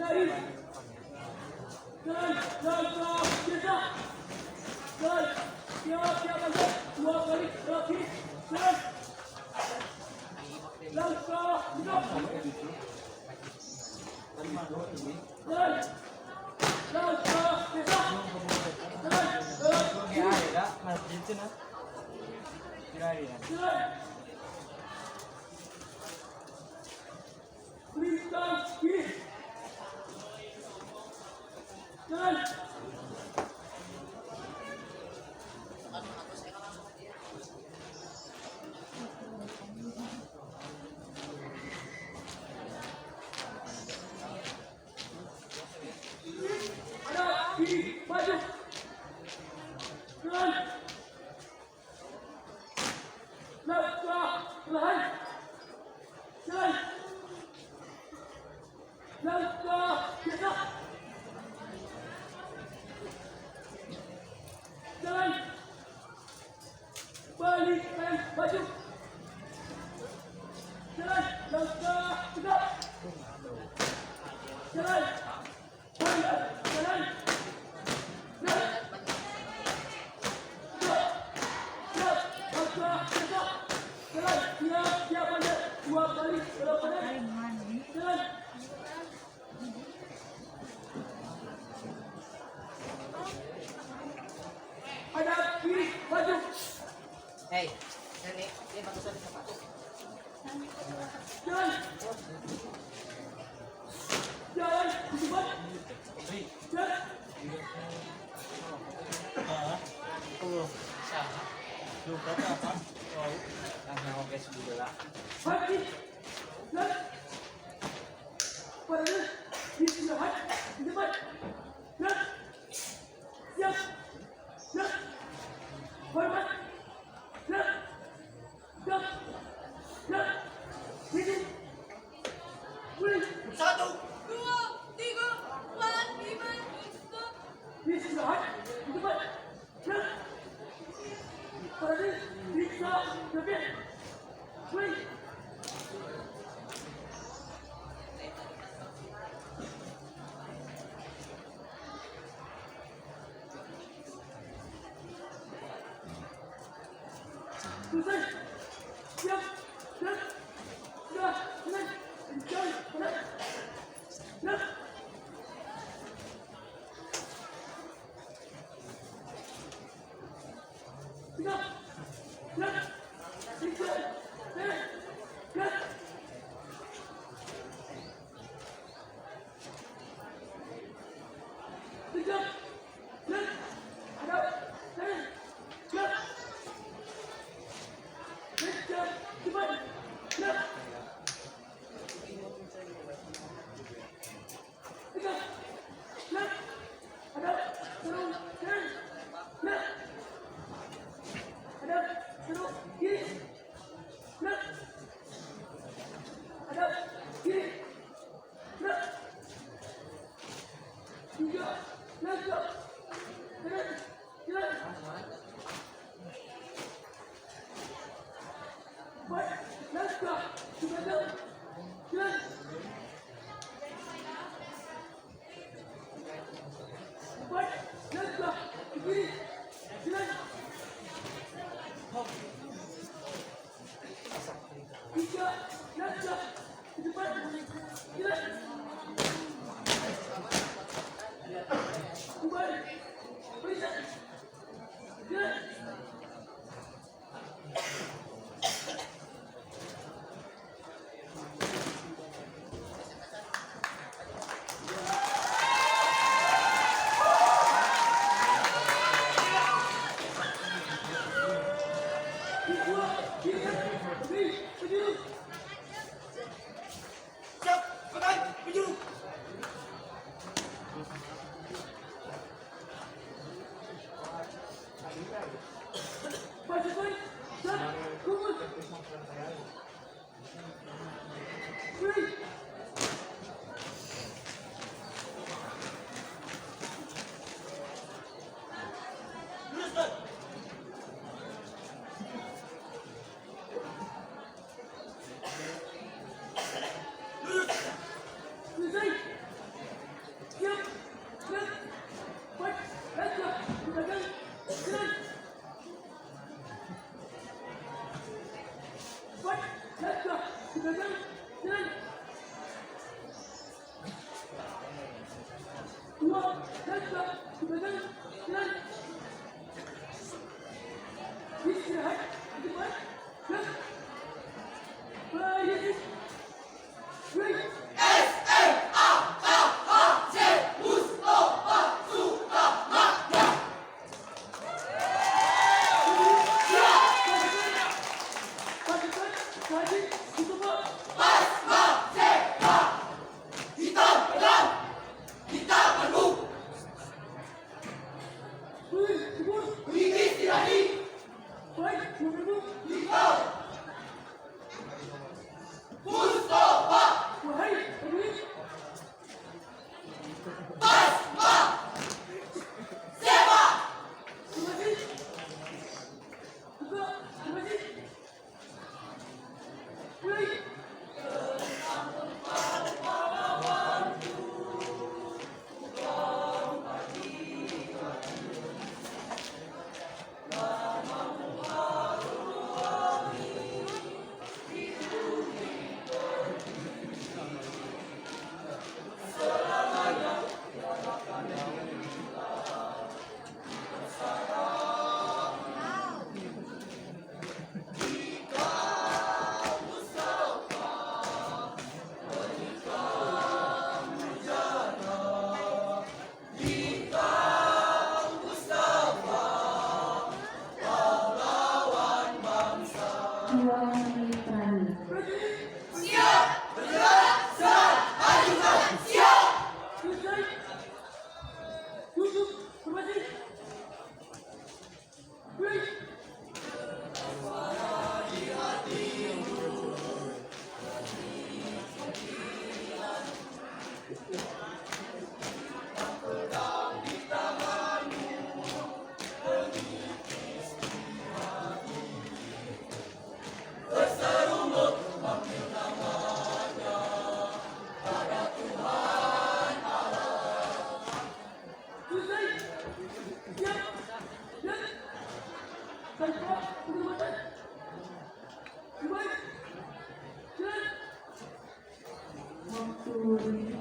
Garis. Jalan. Langkah biasa. Jalan. Siap, siap aja. Dua kali lagi. Jalan. Langkah tegak. Jalan. Langkah biasa. Jalan. Jalan. Lintang kiri. Jalan. Hadap kiri, maju. Jalan. Langkah perlahan. Jalan. Langkah biasa. Jalan. Balik kanan, maju. Jalan. Langkah tegak. Jalan. Balik kanan. Jalan. Tegak. Siap. Langkah tegak. Jalan. Siap, siap aja. Dua kali belok kanan. Jalan. Hadap kiri, maju. Hey, nenek, dia bagusan sepatu. Jalan. Jalan, cepat. Jalan. Hati. Jalan. Parade. Istirahat. Cepat. Jalan. Siap. Siap. Hormat. Siap. Siap. Siap. Hidup. Boleh. 1, 2, 3, 4, 5, 6. Istirahat. Cepat. Siap. Parade. Periksa. Tepi. Boleh. Selesai. Siap. Siap. Sudah. Selesai. Jalan. Jalan. Siap. Tegak. Siap. Tiga. Tiga. Buka, di belakang, jalan. Istirahat, di depan, gerak. Baik, break. Pasukan wajib Mustafa. Hitam pedang, kita penuh. Wih, timur. Mengikis tirani. Baik, 2000. Hitam. Mustafa. Wahai prajurit. Basma. Seba. Terima kasih. Buka, terima kasih. Mulai. 2 menit terakhir. Prajurit. Siap. Bergerak. Serang. Ajukan. Siap. Selesai. Tutup. Formasi. Break. Selesai. Siap. Siap. Tanpa penghormatan. Baik. Jalan. Waktu 5